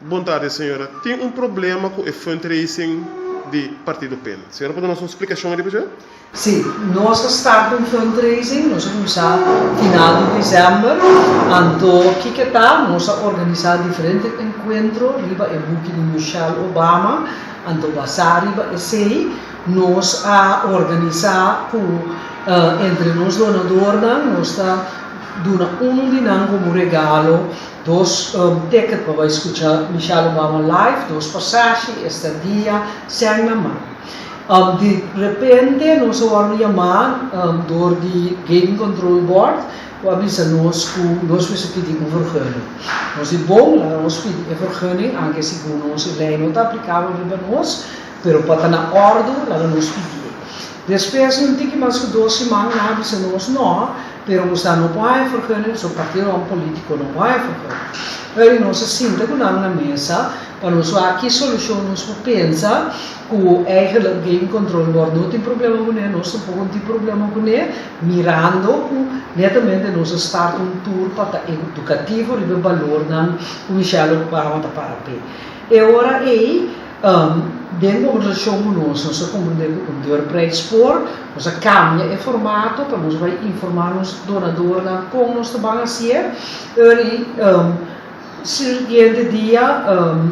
Bon tardi señora, tin un problema ku e fundraising di Partido pen. Señora por duna nos un splikashon riba dje? Si, nos a start un fundraising, nos a kuminsá final di december, anto kiko ta, nos a organisá diferente enkuentro riba e buki di Michelle Obama, anto basá riba esei nos a organisá ku entre nos donadornan nos ta duna unu di nan komo regalo Dos ticket pa bai skucha Michelle Obama live, dos pasashi, estadia, sèn na man. Di repente nos a wòrdu yamá dor di Game Control Board ku a bisa nos ku nos mester pidi un vergunning. Nos di bon, laga nos pidi e vergunning, anke segun nos e lei no ta aplikabel riba nos, pero pa ta na òrdu laga nos pidié. Despues di un tiki mas ku dos siman nan a bisa nos no, Pero nos ta no por haña vergunning, pasobra partidonan politico no por haña vergunning. Pero nos a sinta cu nan na mesa pa nos wak ki solucion nos por pensa cu eigenlijk Game Control Board no tin problema cune, nos tampoco no tin problema cune, mirando cu netamente nos a start un tour pa ta educativo riba e balornan cu Michelle Obama ta para p'e. E ora ey Den kombersashon ku nos, nos a komprendé ku un deurprijs por, nos a kambia e formato pa nos bai informá nos donadornan kon nos ta ban hasié. Eri siguiente dia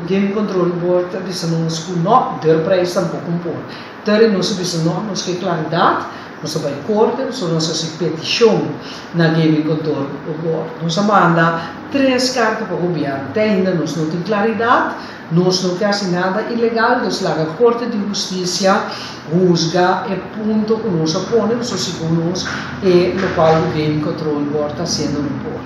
Gaming Control Board a bisa nos ku no, deurprijs tampoko por. Teri nos a bisa no, nos ke klaridat, nos a bai korte, pasobra nos a hasi petishon na Gaming Control Board. Nos a manda tres karta pa gobièrnu, te ainda nos no tin klaridat. Nos no ke hasi nada ilegal, dus laga Korte di Hustisia husga e punto ku nos a pone, pasobra segun nos e lokual ku Game Control Board ta hasiendo no por.